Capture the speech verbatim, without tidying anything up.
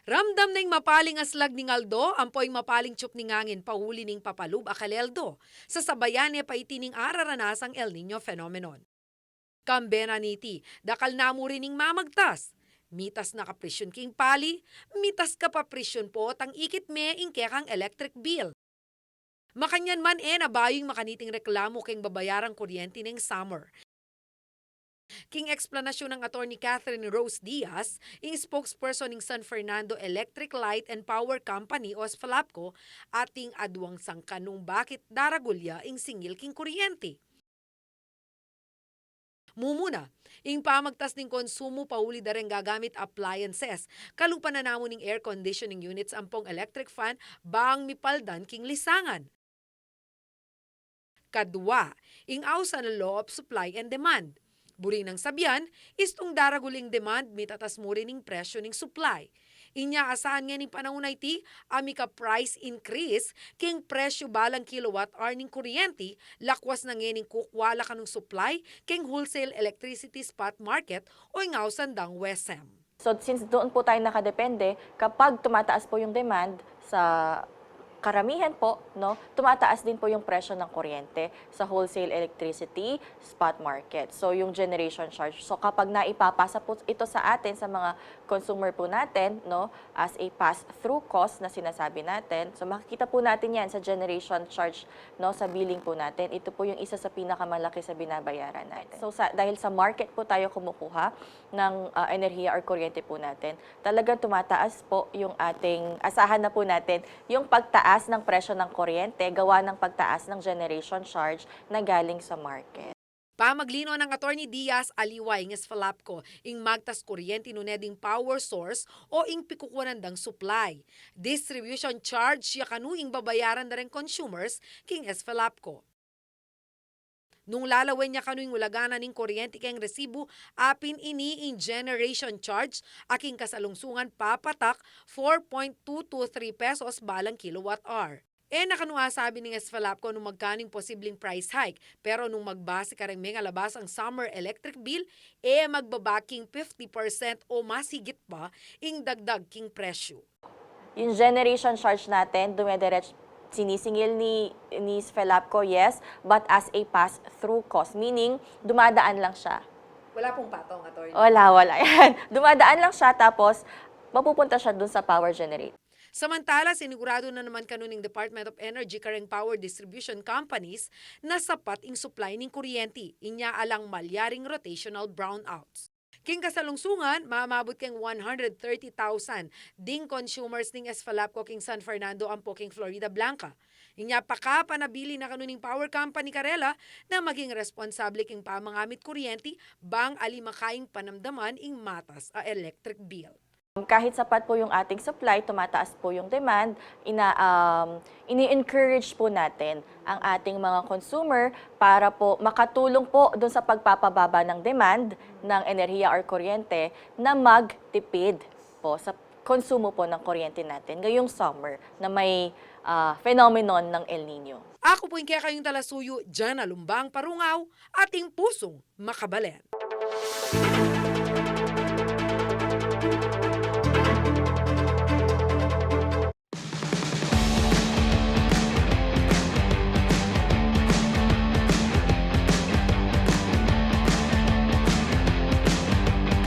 Ramdam na ing mapaling aslag ning aldo ampo ing mapaling tiup ning angin pauli ning papalub a kaleldo, sasabayan ne pa iti ning araranasang El Niño phenomenon. Kambe na niti, dakal na mu rin ing mamagtas. Mitas na ka presyun king pali, mitas ka pa presyun potang ikit me ing kekang electric bill. Makanyan man, e na bayu ing makaniting reklamu keng babayarang kuryente neng summer. King eksplanasyun nang Attorney Catherine Rose Diaz, ing spokesperson ning San Fernando Electric Light and Power Company o SFELAPCO, atin aduang sangkan nung bakit daragul ya ing singil king kuryente. Mumuna, ing pamagtas ning konsumu pauli da reng gagamit appliances, kalupa na namu ning air conditioning units ampong electric fan bang mipaldan king lisangan. Kadua, ing ausan a law of supply and demand. Buri nang sabian, istung daragul ing demand, mitatas mu rin ing presyu ning supply. Inya asahan ngening panaun a iti, a mika price increase king presyu balang kilowatt hour ning kuryente, lakwas na ngening kukua la kanung supply king wholesale electricity spot market o ing ausan dang WESM. So, since doon po tayo nakadepende, kapag tumataas po yung demand sa karamihan po, no, tumataas din po yung presyo ng kuryente sa wholesale electricity spot market. So, yung generation charge. So, kapag naipapasa po ito sa atin, sa mga consumer po natin, no, as a pass-through cost na sinasabi natin, so makikita po natin yan sa generation charge, no, sa billing po natin. Ito po yung isa sa pinakamalaki sa binabayaran natin. So, sa, dahil sa market po tayo kumukuha ng, ah, enerhiya or kuryente po natin, talagang tumataas po yung ating, asahan na po natin yung pagtaas ng presyo ng kuryente gawa ng pagtaas ng generation charge na galing sa market. Pamaglino nang Attorney Diaz, aliwa ing SFELAPCO ing magtas kuryente nune ding power source o ing pikukuanan dang supply. Distribution charge ya kanu ing babayaran da reng consumers king SFELAPCO. Nung lalawen ya kanu ing ulaganan ning kuryente keng resibu, apin ini ing generation charge, a king kasalungsungan papatak four point two two three pesos balang kilowatt hour. E na kanu asabi ning SFELAPCO nung magkanu ing posibleng price hike, pero nung magbase kareng mengalabasang summer electric bill, e magbaba king fifty percent o mas higit pa ing dagdag king presyu. Yung generation charge natin, dumidiretso, sinisingil ni, ni SFELAPCO, yes, but as a pass-through cost, meaning dumadaan lang siya. Wala pong patong, Attorney. Wala, wala. Yan. Dumadaan lang siya, tapos mapupunta siya dun sa power generator. Samantala, sinigurado na naman kanu ning Department of Energy kareng power distribution companies na sapat ing supply ning kuryente, inya alang malyaring rotational brownouts. King kasalungsungan, mamabut keng one hundred thirty thousand ding consumers ning SFELAPCO king San Fernando ampo king Floridablanca. Inya pakapanabilin na kanu ning power company karela na maging responsable king pamangamit kuryente bang ali makaing panamdaman ing matas a electric bill. Kahit sapat po yung ating supply, tumataas po yung demand, ina, um, ini-encourage po natin ang ating mga consumer para po makatulong po dun sa pagpapababa ng demand ng enerhiya or kuryente na magtipid po sa konsumo po ng kuryente natin ngayong summer na may, ah, phenomenon ng El Niño. Ako po ing kekayung talasuyu, Jana Lumbang Parungaw, ating pusong makabalen.